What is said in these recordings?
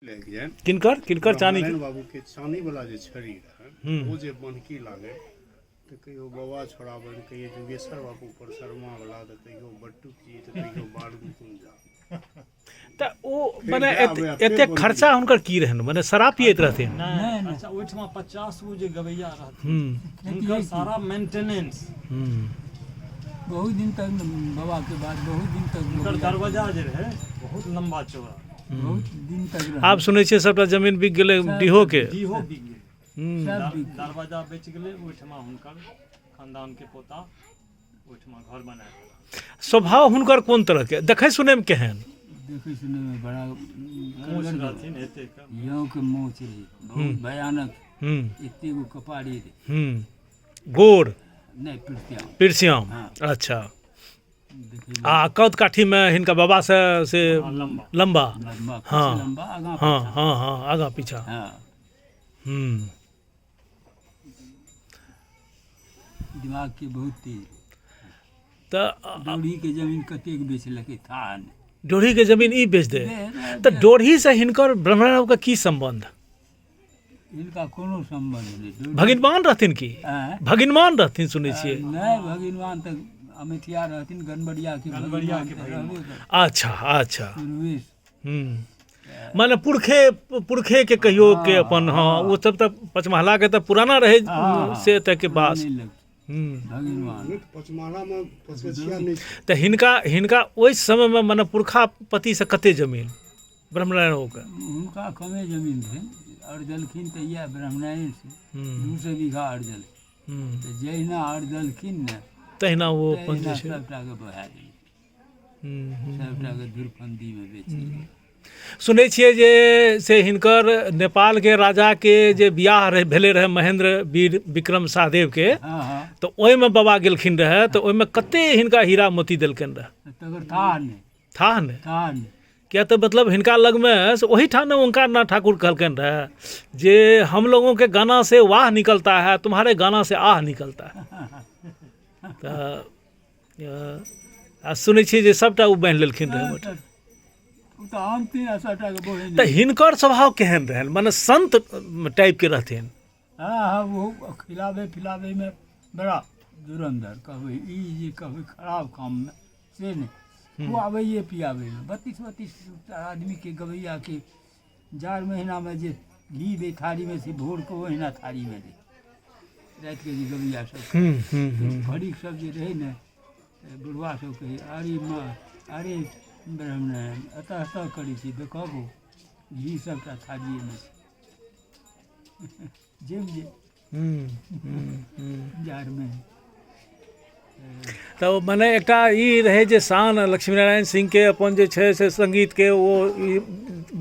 लागि जाय। किनकर किनकर चानी नारायण बाबू के चानी वाला जे छड़ी रहै, ओ जे बन्हकी लागे तऽ कहियो बाबा छोड़ाबनि, कहियो जुगेश्वर बाबू पर शर्मा वाला, तऽ कहियो बट्टुक जी, तऽ कहियो बाल मुकुंद झा। तऽ ओ फेर मने जाय आबै आ फेर एतेक बन्हकी। खर्चा हुनकर की रहनि, मने शराब पियैत रहथिन? नहि, अच्छा, ओहिठमा 50 गो जे गवैया रहथिन, हुनकर सारा मेंटेनेंस। बहुत दिन तक बाबा के बाद बहुत दिन तक हुनकर दरवाजा जे रहै बहुत लंबा चौड़ा, बहुत दिन तक रहै। आब सुनै छियै सबटा जमीन बिक गेलै, डीहो के डीहो बिक गेलै, सब बिक गेलै। दरवाजा बेच गेलै। ओहिठमा हुनकर खानदान के पोता ओहिठमा घर बना देलक। स्वभाव हुनकर कोन तरहके, देखै सुनैमे केहन? देखै सुनैमे बड़ा मोछ रहथिन एतेक यौ के मोछ रहै, बहुत भयानक, एते गो कपारे रहै। गोर नहि, पिरसियाम। पिरसियाम। हाँ। अच्छा, आ कद काठीमे हिनका बाबा से से लम्बा? लम्बा। लम्बा। हाँ। लम्बा, आगाँ। हाँ हाँ हाँ, आगाँ पीछा। हाँ। दिमाग के बहुत तेज। तऽ डोरी के जमीन कतेक बेचलकै था नहि। डोढ़ीके जमीन ई बेच दे तऽ डोढ़ीसँ हिनकर ब्रह्मनारायण बाबूके की सम्बन्ध? हिनका कोनो सम्बन्ध नहि। भगिनमान रहथिन की? आँय? भगिनमान रहथिन सुनै छियै। नहि, भगिनवान तऽ अमेठिया रहथिन, गनबरिया के। गनबरिया के। भगिनवान तऽ रहबे करथिन अच्छा अच्छा। शुरुए से। मने पुरखे पुरखे के कहियो के अपन। हाँ, ओ सब तऽ पचमहला के तऽ पुराना रहै से एतऽ के बास। नहि लगतै भगिनवान। नहि तऽ पचमहलामे पचगछिया नहि छै। तऽ हिनका हिनका ओहि समयमे मने पुरखा पतिसँ कते जमीन ब्रह्मनारायण बाबूके? हुनका कमे जमीन रहनि, अरजलखिन तऽ इएह ब्रह्मनारायण से 200 बीघा अरजल। तऽ जहिना अरजलखिन ने तहिना ओ अपन तहिना जे छै सबटाके बहा देलखिन, सबटाके धुरफन्दीमे बेच देलखिन। सुनै छियै जे से हिनकर नेपालके राजाके जे बियाह रहै भेलै रहै महेंद्र वीर विक्रम शाहदेवके, हाँ हाँ तऽ ओहिमे बाबा गेलखिन रहए, तऽ ओहिमे कते हिनका हीरा मोती देलकनि रहए? तकर थाह नहि। थाह नहि। थाह नहि। किया तऽ मतलब हिनका लगमे से ओहिठाम ने ओंकार नाथ ठाकुर कहलकनि रहए जे हम लोगों के गाना से वाह निकलता है, तुम्हारे गाना से आह निकलता है। तऽ आ सुनै छियै जे सभटा ओ बान्हि लेलखिन रहए। ओ तऽ आनथिन आ सबटाके बोहिन। तऽ हिनकर स्वभाव केहन रहनि, मने संत टाइपके रहथिन? हाँ हाँ, ओ खिलाबै पिलाबैमे बड़ा धुरन्धर। कहबै ई जे कहबै खराब काममे से नहि, खुआबैए पियाबैमे 32 32 आदमीके गवैयाके जाड़ महीनामे जे घी दै थारीमे से भोरके ओहिना थारीमे दै, रातिके जे गवैया सब फरीक सब जे रहै ने, तऽ बुढ़वा सब कहै, अरे माँ, अरे ब्रह्मनारायण, एतऽ एतऽ करै छी, देखब घी सबटा थारिएमे छै, जमि जे जाड़मे। तऽ मने एकटा ई रहै जे शान लक्ष्मीनारायण सिंहके अपन जे छै से सङ्गीतके ओ ई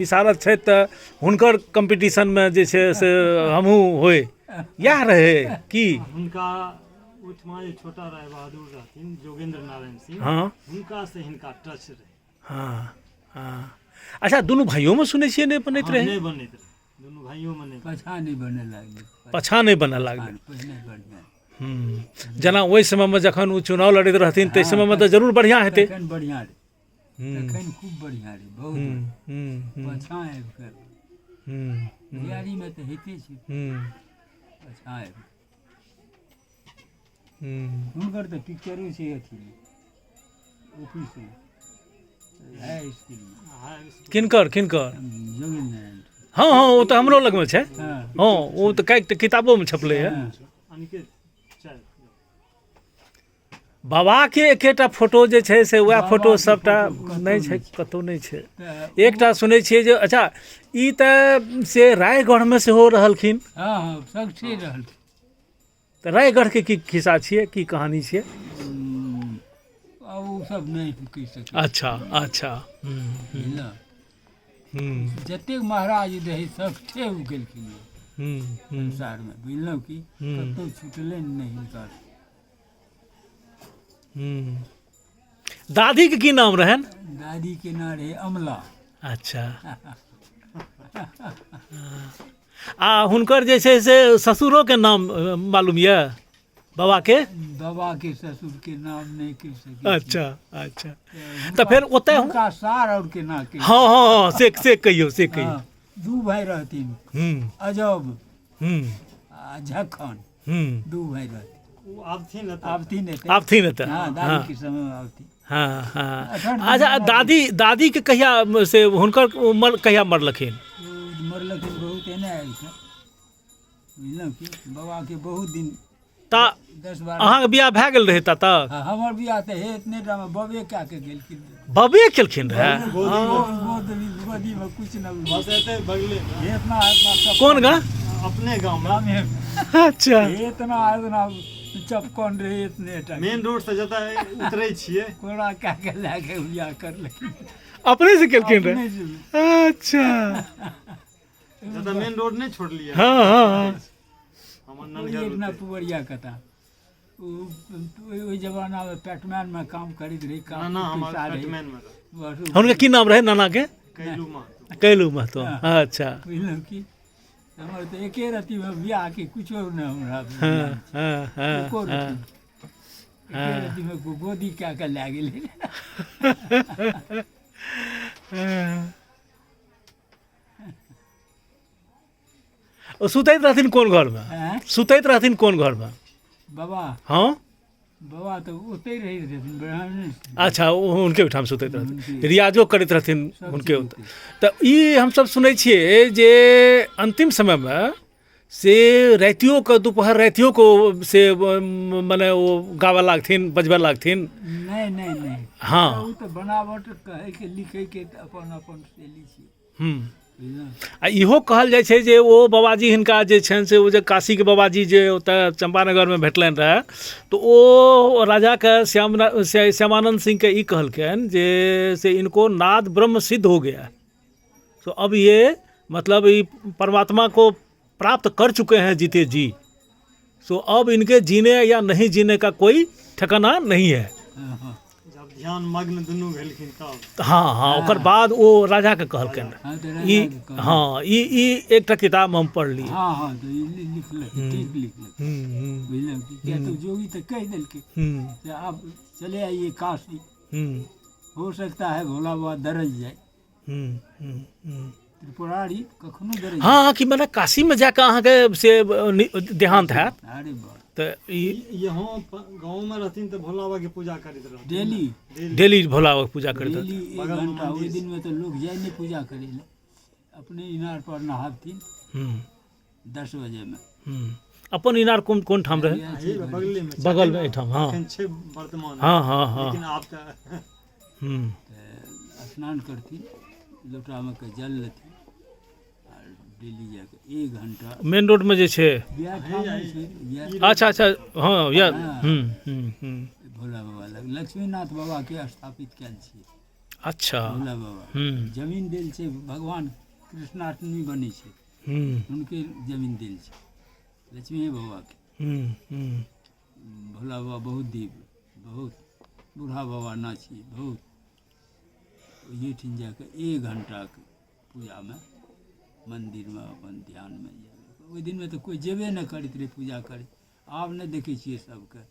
विशारद छथि, तऽ हुनकर कम्पीटिशनमे जे छै से हमहूँ होइ, इएह रहै की? हुनका ओहिठमा जे छोटा राय बहादुर रहथिन जोगेंद्र नारायण सिंह, हुनका से हिनका टच रहै। हाँ हाँ, अच्छा, दुनू भाइयोमे सुनै छियै नहि बनैत रहै? नहि बनैत रहै, दुनू भाइयोमे नहि। पाछाँ नहि बनय लागलै। पाछाँ नहि बनऽ लागलै। पहिने बढ़िआँ। जेना ओहि समयमे जखन ओ चुनाव लड़ैत रहथिन ताहि समयमे तऽ जरूर बढ़िआँ हेतै। तखन बढ़िआँ रहै, तखन खूब बढ़िआँ रहै, बहुत। पाछाँ आबि कऽ, भैयारीमे तऽ होइते छै, पाछाँ आबि हुनकर तऽ पिक्चरो छै अथीमे, ऑफिसमे, हाई स्कूलमे। किनकर किनकर? जोगिंद्र नारायण। हँ हँ, ओ तऽ हमरो लगमे छै। हँ। हँ, ओ तऽ कएक किताबोमे छपलै हँ। अनिकेत चाय। बाबाके एकेटा फोटो जे छै से उएह फोटो बाबाके सभटा फोटो कतहु नहि छै, नहि छै। कतहु नहि छै। तऽ एकटा सुनै छियै जे अच्छा ई तऽ से रायगढ़मे सेहो रहलखिन? हँ हँ, सगठे रहल। तऽ रायगढ़के की खिस्सा छियै, की कहानी छियै? आ ओ सब नहि कहि सकै छी। अच्छा अच्छा। बुझलह, जतेक महाराज रहै सगठे ओ गेलखिन संसारमे, बुझलहुँ कि कतहु छुटलनि नहि हिनकर। दादीके की नाम रहनि? दादीके नाम रहै अमला। अच्छा, आ हुनकर जे छै से ससुरोके नाम मालूम यऽ बाबाके? बाबाके ससुरके नाम नहि कहि सकै छी। अच्छा अच्छा, तऽ फेर ओतऽ हुनका सार आओर केना कहि? हँ हँ हँ, से से कहियौ, से कहियौ। हँ, दू भाइ रहथिन, अजब आ झखन, दू भाइ रहथिन। ओ आबथिन एतऽ। आबथिन एतऽ। आबथिन एतऽ। हँ, दादीके समयमे आबथिन। हँ हँ एखन अच्छा, दादीके कहिया से हुनकर उमर कहिया मरलखिन? ओ मरलखिन बहुत एने आबि कऽ, बुझलहुँ कि बाबाके बहुत दिन ता 10-12। अहाँके बियाह भए गेल रहै ता तक? हँ, हमर बियाह तऽ हे एतने टामे बबे कए कऽ गेलखिन। बबे केलखिन रहए? गोदीमे किछु नहि। बस एतै बगले मे। इतना इतना चपकन। कोन गाँव? अपने गाँव मे। गामे। अच्छा। इतना इतना चपकन रहै इतने टा। मेन रोड से जतऽ उतरै छियै। कोड़ा कए कऽ लए कऽ बियाह करलखिन। अपने से केलखिन रहए? अपने से। अच्छा। जतऽ मेन रोड नहि छोड़लियै। हँ हँ हँ हमर ननिहर एक ना ओतै। पुवरिया कथा ओ ओहि जमानामे पैटमैनमे काम करैत रहै, काम नाना हमर पैसा रहै। पैटमैन मे रहै। बस। हुनकर की नाम रहै नानाके? कैलू महतो। कैलू महतो, अच्छा। बुझलहुँ कि हमर तऽ एके रत्तीमे बियाहके कुछो नहि हमरा। हँ हँ हँ एको हँ रत्ती, एके रत्तीमे गोदी कए कऽ लए गेलै। हँ। ओ सुतैत रहथिन कोन घरमे? आँय? सुतैत रहथिन कोन घरमे बाबा? हँ। बाबा तऽ ओतहि रहैत रहथिन ब्राह्मण। अच्छा, ओ हुनके ओहिठाम सुतैत रहथिन? हुनके। रियाजो करैत रहथिन सब हुनके चीज ओतऽ? ओतहि। तऽ ई हमसब सुनै छियै जे अन्तिम समयमे से रातिओके, दुपहर रातिओके ओ से मने ओ गाबऽ लागथिन, बजबऽ लागथिन। नहि नहि नहि। हँ। ओ तऽ बनावट कहैके लिखैके तऽ अपन अपन शैली छियै। बुझलहुँ? आ इहो कहल जाइ छै जे ओ बाबाजी हिनका जे छनि से ओ जे काशीके बाबाजी जे ओतऽ चम्पानगरमे भेटलनि रहए, तऽ ओ राजाके श्याम श्यामानन्द सिंहके ई कहलकनि जे से इनको नाद ब्रह्म सिद्ध हो गया है, तो अब ये मतलब ई परमात्मा को प्राप्त कर चुके हैं जीते जी, सो अब इनके जीने या नहीं जीने का कोई ठिकाना नहीं है। हँ हँ जब ध्यान मग्न दुनू भेलखिन तब। हँ हँ, ओकर बाद ओ राजाके कहलकनि। हँ, तऽ ई राजाके कहलखिन। हँ, ई एकटा किताबमे हम पढ़लियै। हँ हँ, तऽ ई लिखलक, ठीक लिखलक। बुझलहुँ कि किया तऽ जोगी तऽ कहि देलकै जे आप चले आइए काशी, हो सकता है भोला बाबा दरज जाए। हूँ हूँ हूँ त्रिपुरारी कखनो दरज। हँ हँ, कि मने काशीमे जाकऽ अहाँके से देहान्त हैत। अरे बा। तऽ ई यहाँ गाँव मे रहथिन तऽ भोला बाबा के पूजा करैत रहथिन। डेली। डेली भोला बाबाके पूजा करैत रहथिन। डेली एक बगलमे घंटा। मन्दिर ओहि छै। दिनमे तऽ लोक जाइ नहि पूजा करै लए, अपने इनार पर नहाबथिन 10 बजेमे। अपन इनार कोन कोन ठाम रहै? इएह छै। हे, बगले मे छै। बगलमे एहिठाम, हँ। एखन छै वर्तमान। हँ हँ हँ लेकिन आब तऽ तऽ स्नान करथिन, लोटामे के जल लेथिन आ डेली जाकऽ एक घंटा। मेन रोडमे जे छै? इएह ठाम नहि छै, इएह। अच्छा अच्छा, हँ, इएह। हँ। हूँ हूँ हूँ भोला बाबा लग लक्ष्मीनाथ बाबाके स्थापित कयल छै। अच्छा। भोला बाबा जमीन देल छै, भगवान कृष्णाष्टमी बनै छै, हुनके जमीन देल छै लक्ष्मीए बाबाके। हूँ हूँ भोला बाबा बहुत दिव्य, बहुत बूढ़ा बाबा नाची बहुत। ओहिठाम जाकऽ एक घंटाके पूजामे मन्दिरमे अपन ध्यानमे जाकऽ। ओहि दिनमे तऽ कोइ जेबे नहि करैत रहै पूजा करै, आब नहि देखै छियै सबके।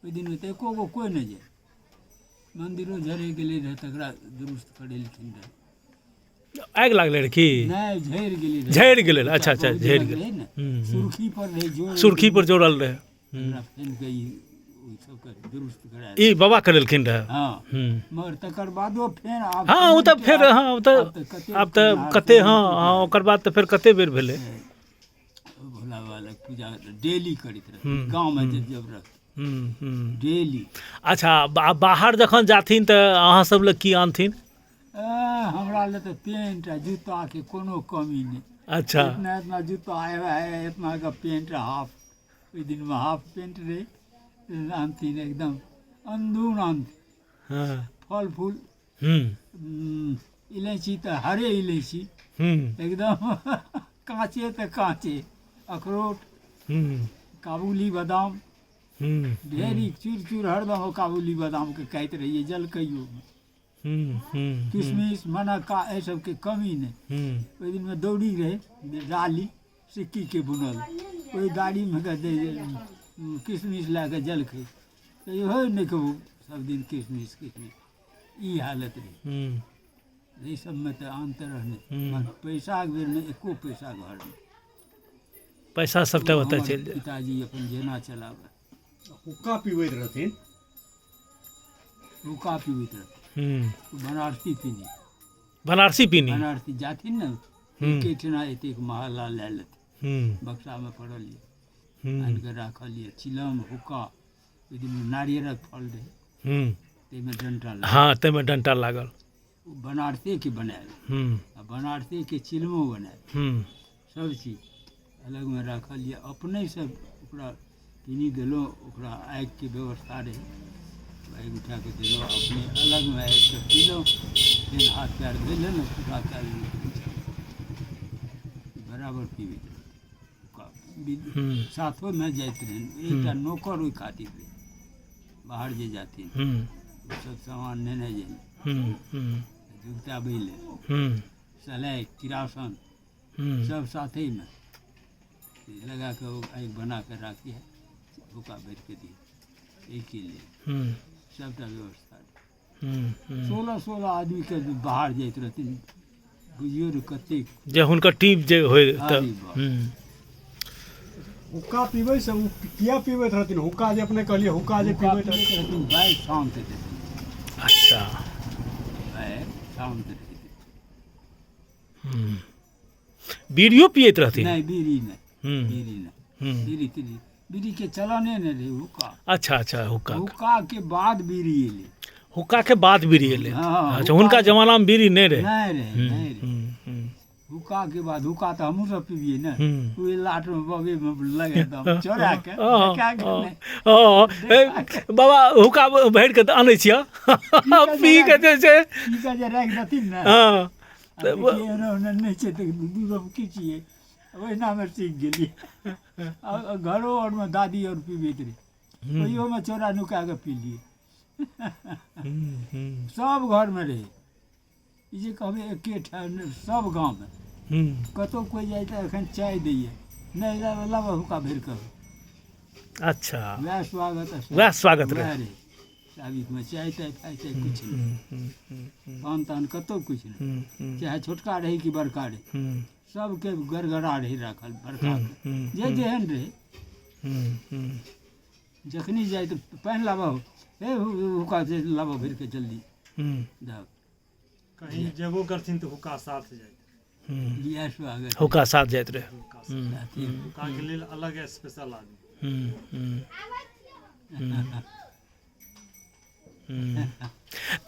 ओहि दिनमे तऽ एको गो कोइ नहि जाइ। मन्दिरो झड़ि गेलै रहए, तकरा दुरुस्त करेलखिन रहए। आगि लागलै रहए की? नहि, झड़ि गेलै रहए। झड़ि गेलै रहए, अच्छा अच्छा। बहुत झड़ि दिनक गेलै। रहै ने। हूँ, हूँ। सुर्खी पर रहै जोड़ल। सुर्खी पर जोड़ल रहै। तकरा फेन के ई ओहि सबके दुरुस्त करा। ई बाबा करेलखिन रहए? हँ। मगर तकर बादो फेर आब हँ, ओ तऽ फेर, हँ, ओ तऽ आब तऽ कते आब तऽ कते, हँ हँ, ओकर बाद तऽ फेर कते बेर भेलै। भोला बाबा लग पूजा डेली करैत रहै गाँवमे जब जब रहै। हूँ हूँ डेली। अच्छा, बाहर जखन जाथिन तऽ अहाँ सब लए की आनथिन? हमरा लए तऽ पेंट आ जूताके कोनो कमी नहि। अच्छा। इतना इतना जूता आबे है, इतना का पेंट हाफ, ओहि दिनमे हाफ पेंट रहै, आनथिन एकदम अंधून आनथिन। फल फूल, इलायची तऽ हरे इलायची, एकदम काँचे तऽ काँचे, अखरोट, काबुली बादाम, ढेरी चूर चूर हरदम ओ काबुली बादामके खाइत रहियै जलखैयोमे। हूँ हूँ किशमिश मनक्का एहि सबके कमी नहि। ओहि दिनमे दौरी रहै, डाली सिक्कीके बुनल, ओहि डालीमे के दै किशमिश लए कऽ जलखै, तऽ इहो नहि कहू सब दिन किशमिश किशमिश, ई हालत रहै। एहि सबमे तऽ आन तरह नहि, मगर पैसाके बेरमे एको पैसा घरमे पैसा सबटा ओतऽ हमर चलि जाय। पिताजी अपन जेना चलाबै। हुक्का पीबैत रहथिन। हुक्का पीबैत रहथिन। बनारसी पीनी। बनारसी पीनी। बनारसी जाथिन ने एकेठिना एतेक महला लए लेथिन, बक्सामे पड़ल यऽ, आनि कऽ राखल यऽ। चिलम हुक्का, ओहि दिन नारियरक फल रहै, ताहिमे डंटा लागल। हँ, ताहिमे डंटा लागल। ओ बनारसेके बनायल आ बनारसेके चिलमो बनायल, सब चीज अलगमे राखल यऽ। अपनेसँ ओकरा पीनी देलहुँ, ओकरा आगिके व्यवस्था रहै, आगि उठा कऽ देलहुँ, अपने अलगमे आगिके पीलहुँ, फेर हाथ पैर धोइ लेलहुँ, पूरा कए लेलहुँ, बराबर पीबैत रहै। साथोमे जाइत रहनि एकटा नौकर, ओहि खातिर रहै, बाहर जे जाथिन सब सामान नेने जाइ, जुगताबै लए, सलाइ किरासन सब साथेमे लगा कऽ ओ आगि बना कऽ राखिए, हुक्का भरि कऽ दिए, एहिके लेल सबटा व्यवस्था। 16-16 आदमीके बाहर जाइत रहथिन, बुझियौ ने कतेक जे हुनकर टीम जे होइ तऽ। अरे बाप। हुक्का पीबै से ओ किया पीबैत रहथिन हुक्का, जे अपने कहलियै हुक्का जे हुक्का पीबैत पीबैत रहथिन? रहथिन, बैग शान्त रहथिन। अच्छा। बैग शान्त रहथिन। बीड़ियो पियैत रहथिन? नहि, बीड़ी नहि। बीड़ी नहि, बीड़ी तीड़ी बीड़ी के चलने नहि रहै, हुक्का। अच्छा अच्छा, हुक्का। हुक्का के बाद बीड़ी एलै। हुक्का के बाद बीड़ी एलै? हँ। अच्छा, हुनका जमानामे बीड़ी नहि रहै? नहि रहै, नहि रहै। हुक्का के बाद, हुक्का तऽ हमहूँ सब पीबियै ने, ओहि लाट मे बगे मे लगे तऽ चोरा के देखा के नहि। हँ, ए, बाबा हुक्का भरि कऽ तऽ आनै छियह, पी कऽ जे छै पी कऽ जे राखि देथिन ने। हँ। आ देखियै एना ओना नहि छै तऽ दू गो की छियै, ओहिनामे सीख गेलियै। आ घरो आरमे दादी आर पीबैत रहै, ओहियोमे चोरा नुका कऽ पी लियै। सब घरमे रहै ई, जे कहबै एकेठाम नहि, सब गाँवमे। कतहु कोइ जाइ तऽ एखन चाय दैए नहि, लाबऽ हुक्का भरि कऽ। अच्छा। वएह स्वागत। वएह स्वागत वएह रहै। रहै साबिकमे, चाय ताय फाय ताय किछु नहि, पान तान कतहु किछु नहि, चाहे छोटका रहै कि बड़का रहै, सबके गड़गड़ा रहै राखल बड़काके, जे जेहन रहै। जखनी जाइ तऽ पानि लाबऽ, हे हुक्का से लाबऽ भरि कऽ जल्दी दहक। कहीं जेबो करथिन तऽ हुक्का साथ जाइत। इएह स्वागत। हुक्का साथ जाइत रहै। हुक्का साथ, हुक्काके लेल अलग स्पेशल आदमी।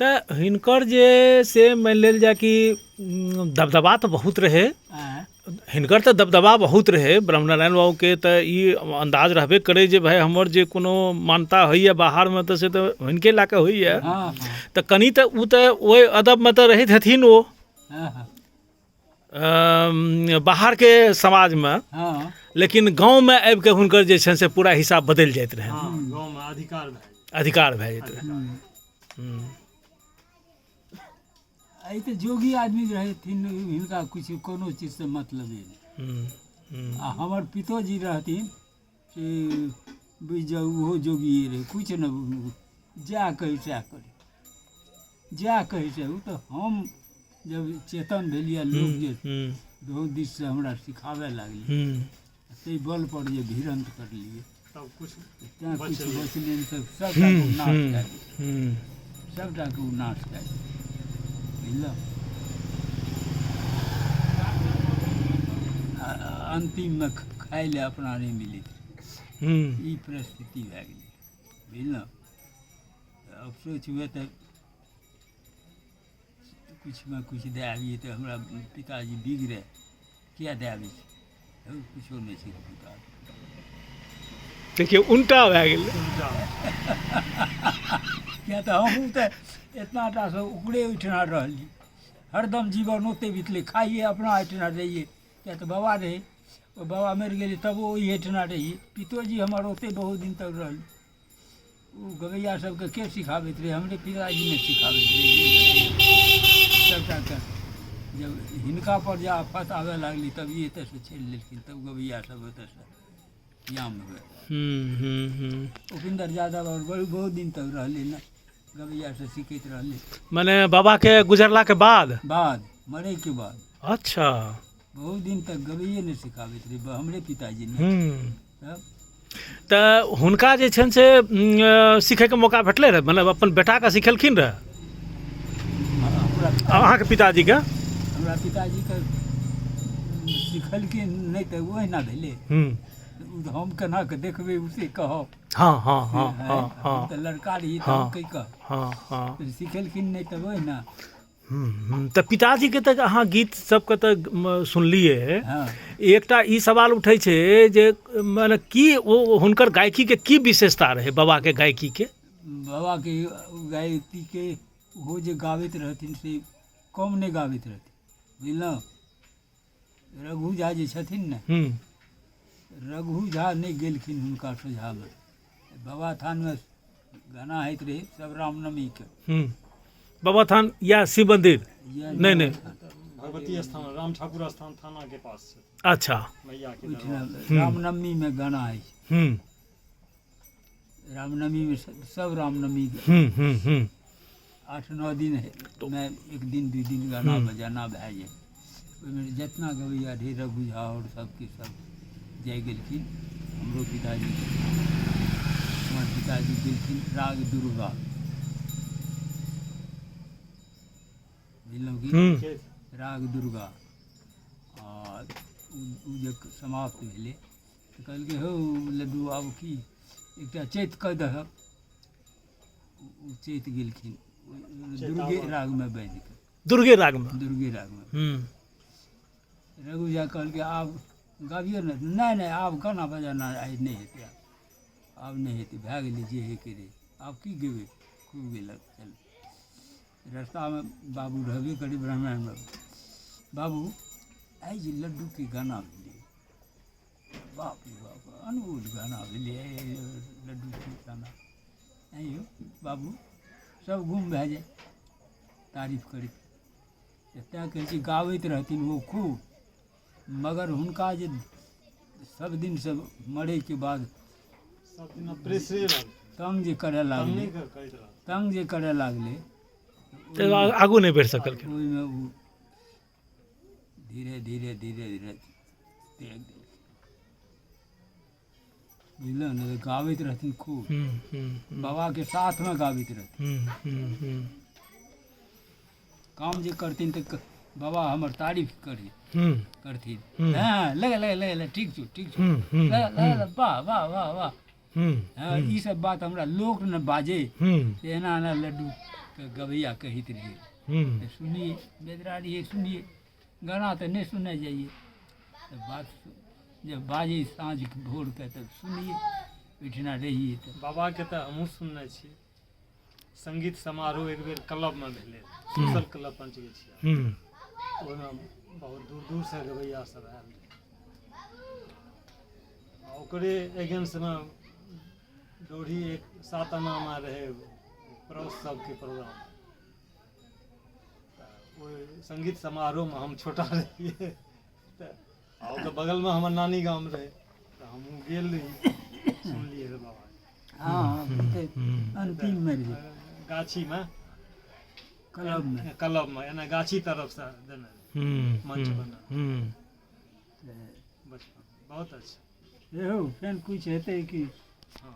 तऽ हिनकर जे से मानि लेल जाय कि दबदबा तऽ बहुत रहै। आँय? हिनकर तऽ दबदबा बहुत रहै ब्रह्मनारायण बाबूके, तऽ ई अन्दाज रहबे करै जे भाय हमर जे कोनो मान्यता होइए बाहरमे तऽ से तऽ हिनके लए कऽ होइए। हँ। तऽ कनि तऽ ओ तऽ ओहि अदबमे तऽ रहैत हेथिन ओ हँ हँ बाहरके समाजमे। हँ। लेकिन गाँवमे आबिके हुनकर जे छनि से पूरा हिसाब बदलि जाइत रहनि। हँ, गाँवमे अधिकार भए जाइ। अधिकार भए जाइत रहै। एहि तऽ जोगी आदमी रहथिन, हिनका किछु कोनो चीजसँ मतलबे नहि। आ हमर पितोजी रहथिन से बुझि जाउ ओहो जोगिए रहै, किछु नहि, जएह कही सएह करी, जएह कहै छै ओ। तऽ हम जब चेतन भेलियै, लोक जे बहुत दिससँ हमरा सिखाबय लागलै, ताहि बल पर जे भिड़न्त करलियै तब किछु तेँ किछु बचलै। बचलै नहि, तऽ सभटाके ओ नाश कए देलकै, सभटाके ओ नाश कए देलकै, बुझलहुँ? आ अन्तिममे खाय लए अपना नहि मिलैत रहै, ई परिस्थिति भए गेलै, बुझलहुँ? तऽ अफसोस हुए तऽ किछुमे किछु दए आबियै तऽ हमरा पिताजी बिगड़ै, किया दए आबै छै, हौ किछो नहि छै पुता। देखियौ, उल्टा भए गेलै। उल्टा। किया तऽ हमहूँ तऽ एतना टा से ओकरे ओहिठिना रहली, हरदम जीवन ओतहि बितलै, खाइए अपना एहिठिना रहियै, किया तऽ बाबा रहै, ओ बाबा मरि गेलै तबो ओहिठिना रहियै। पितोजी हमर ओतहि बहुत दिन तक रहलै। ओ गवैया सबके के सिखाबैत रहै? हमरे पिताजी ने सिखाबैत रहै सबटाके। जब हिनका पर जे आफत आबय लागलै तब ई एतयसँ चलि लेलखिन, तब गवैया सब एतयसँ याम भेल। हूँ हूँ हूँ उपेंद्र यादव आओर बहुत बहुत दिन तक रहलै ने। गवैयासँ सीखैत रहलै। मने बाबाके गुजरलाके बाद? बाद, मरैके बाद। अच्छा। बहुत दिन तक गवैये नहि सिखाबैत रहै हमरे पिताजी ने। तब तऽ हुनका जे छनि से सीखैके मौका भेटलै रहए, मतलब अपन बेटाके सिखेलखिन रहए? अहाँके पिताजीके? हमरा पिताजीके सिखेलखिन नहि तऽ ओहिना भेलै। हम केना कऽ देखबै ओ से कहब। हँ हँ हँ हँ हँ तऽ लड़का रही तऽ हम की कहब। हँ हँ सिखेलखिन नहि तऽ ओहिना। तऽ पिताजीके तऽ अहाँ गीत सबके तऽ सुनलियै। एकटा ई सवाल उठै छै जे मने की ओ हुनकर गायकीके की विशेषता रहै बाबाके गायकीके? बाबाके गायकीके ओहो जे गाबैत रहथिन से कम नहि गाबैत रहथिन, बुझलहुँ? रघु झा जे छथिन ने, रघु झा नहि गेलखिन हुनका सोझामे। बाबा थानमे गाना होइत रहै सब रामनवमीके। बाबा थान या शिव मंदिर? नहि नहि, भगवती स्थान, राम ठाकुर स्थान थाना के पास छै। अच्छा। मैया के ओहिठिना रामनवमीमे गाना होइ छै। रामनवमीमे सब रामनवमी 8-9 दिन मे एक दिन 2 दिन गाना बजाना भए जाइ। ओहिमे जितना गवैया रहै रघु झा आओर सबके सब जाइ गेलखिन। हमरो पिताजी, हमर पिताजी गेलखिन राग दुर्गा, बुझलहुँ कि? राग दुर्गा। आ ओ जे समाप्त भेलै तऽ कहलकै हौ लड्डू आब की एकटा चैत कऽ दहक। ओ चैत गेलखिन दुर्गे रागमे बान्हि कऽ। दुर्गे रागमे? दुर्गे रागमे। रघु झा कहलकै आब गाबियौ ने। नहि नहि, आब गाना बजाना आइ नहि हेतै, आब नहि हेतै, भए गेलै जे होइके रहै, आब की गेबै। खूब गेलक। चल रस्तामे बाबू रहबे करै, ब्राह्मण बाबू। बाबू आइ जे लड्डूके गाना भेलै, बाप रे बाप, अनमोल गाना भेलै लड्डूके गाना। आँय यौ बाबू, सब गुम भए जाइ तारीफ करैत। तऽ तैँ कहै छी गाबैत रहथिन ओ खूब, मगर हुनका जे सब दिनसँ मरैके बाद सब दिना प्रेसरे रहल, तंग जे करय लागलै, तंग जे करय लागलै तऽ आगू नहि बढ़ि सकलखिन। ओहिमे ओ धीरे धीरे धीरे धीरे त्याग देलखिन, बुझलहुँ ने? गाबैत रहथिन खूब, बाबाके साथमे गाबैत रहथिन। काम जे करथिन तऽ बाबा हमर तारीफ करी करथिन। हँ लगे लगे लगे लगे, ठीक छौ ठीक छौ, लगे वाह वाह वाह वाह। हँ ई सब बात हमरा लोक ने बाजे, एना एना लड्डूके गवैया कहैत रहियै। तऽ सुनियै, बेदरा रहियै, सुनियै, गाना तऽ नहि सुनै जाइए, तऽ बात जब बाजै साँझ भोरके तब सुनियै, ओहिठिना रहियै। तऽ बाबाके तऽ हमहूँ सुनने छी। संगीत समारोह एक बेर क्लबमे भेलै, सोशल क्लब पंचगछिया, ओहिमे बहुत दूर दूरसँ गवैया सब आयल रहै। आ ओकरे एगेंस्टमे डोरी एक 7 आनामे रहै पड़ोस सबके प्रोग्राम। तऽ ओहि संगीत समारोहमे हम छोटा रहियै, तऽ आ ओकर बगलमे हमर नानी गाम रहै, तऽ हमहूँ गेल रही, सुनलियै रे बाबा। हँ अंतिममे रही गाछीमे, क्लबमे, क्लबमे एना गाछी तरफसँ देने मंच बनल। बचपन बहुत अच्छा। यौ फेर किछु हेतै कि? हँ।